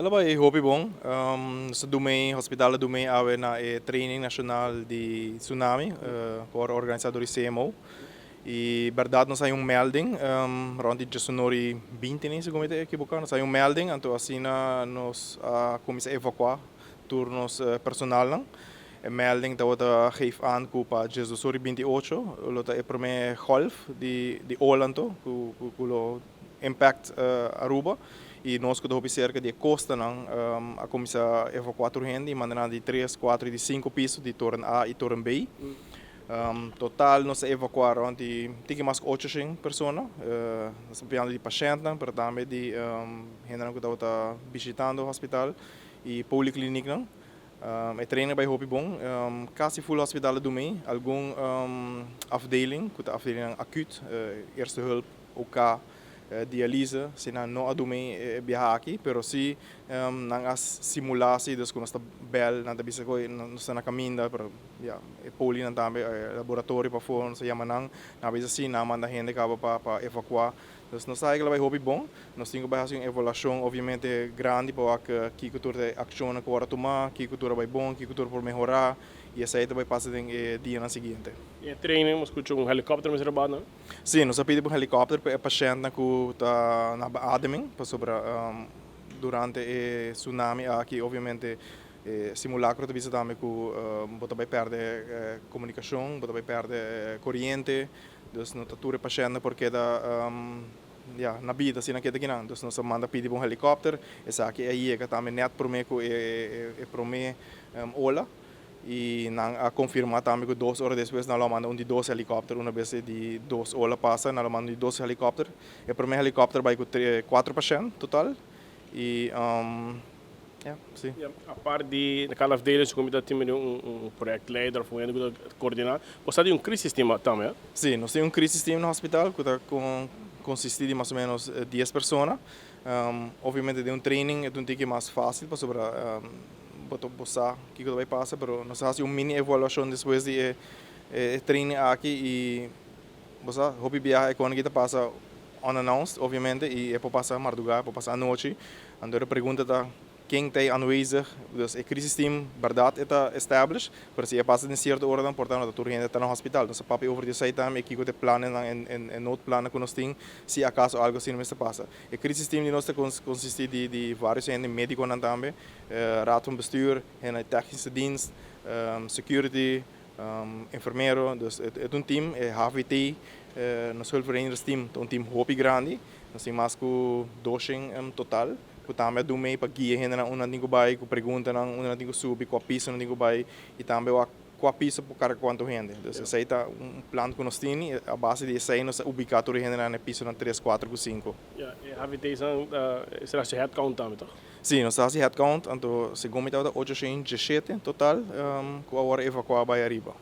El a bai hopi bon. Nos a dumei, hospital a dumei awe na e training nacional di tsunami cu a organisa door di CMO. Y berdad nos hay un melding rond di diesunor y binti ni segun mi ta ekiboca. Nos hay un melding anto asina nos a cuminsa evacua tur nos personalnan. E melding tabata geef aan cu pa diesdosor y 28 lo ta e prome golf di ola anto cu lo impact Aruba y nos cu ta hopi cerca di e costanan a cuminsa evacua tur hende y manda nan di tres, cuatro y di cinco piso di toren A y toren B. Total nos a evacua rond di tiki mas cu 800 persona. Nos ta papiando di pashentnan pero tambe di hendenan cu tabata bishitando hospital y polyklinieknan. E training a bay hopi bon. Casi full hospital a dumi. Algun afdeling cu ta afdelingnan acuut, eerste hulp, OK, dialyse, si nan no a dumi e biaha aki, pero si nan a simula si, dus cu nos ta bel, nan ta bisa cu nos ta na caminda, pero ya, e polinan tambe, e laboratorio pafo, nos a yama nan, nan a bisa si, nan a manda hende caba pa evacua. Dus nos sa cu a bay hopi bon, nos tin cu bay haci un evaluacion obviamente grandi pa wak kico tur ta e accionnan cu worde tuma, kico tur a bay bon, kico tur por mehora, y esey ta bay pasa den e dianan siguiente. E training, mi a scucha un helicopter mester a banda. Sí, nos a pidi pa un helikòpter pa e pashèntnan ku ta na beademing, pasobra durante e tsunami aki obviamente e simulakro ta bisa tambe ku bo ta bai pèrdè komunikashon, bo ta bai pèrdè koriente, dus no ta tur e pashèntnan por keda ya na bida asina keda kinan. Dus nos a manda pidi pa un helikòpter, esaki a yega tambe nèt promé ku e promé ola. Y nan a confirma tambe cu 2 ora despues nan lo a manda un di dos helicopter. Una bes e di dos ola pasa, nan lo manda un di dos helicopter. E prome helicopter bay cu cuatro pashent total. Y ya, si. Ya, apart di na cada afdeling su comita tin medio un projectleider of un hende cu ta coordina. Bo sa di un crisis team tambe, eh? Si, nos tin un crisis team na hospital cu ta consisti di mas o menos 10 persona. Obviamente den un training e ta un tiki mas facil pasobra bo ta bo sa kiko ta bai pasa, pero nos a hasi un mini evaluashon despues di e e training aki i bo sa hopi biaha e kos aki ta pasa unannounced obviamente i e por pasa mardugá, e por pasa anochi. Anto e pregunta ta ken ta ei aanwezig? Dus e crisis team bèrdat e ta established, pero si e pasa den sierto oranan por ta no ta tur hende ta na hospital. Nos a papia over di esei tambe kiko ta e planennan e noodplannen ku nos tin si akaso algu asina mester pasa. E crisis team di nos ta konsistí di vários hende, médikonan tambe, Raad van Bestuur, hende di Technische Dienst, Security, enfermero, dus e ta un team, e HVT, nos hulpverleners team ta un team hopi grandi, nos tin mas ku 200 total, ku tambe a dun mee pa guia hendenan unda nan tin ku bai, ku preguntanan unda nan tin ku subi, kua piso nan tin ku bai i tambe wak kua piso por karga kuantu hende. Dus esei ta un plan ku nos tin i a base di esei nos a ubiká tur e hendenan na e pisonan tres, kuater ku sinku. Ya, e HVT nan esei ta hasi headcount tambe, toch? Sí, nos ta hasi headcount, anto segun mi tabata 817 total ku awor a evakuá bai ariba.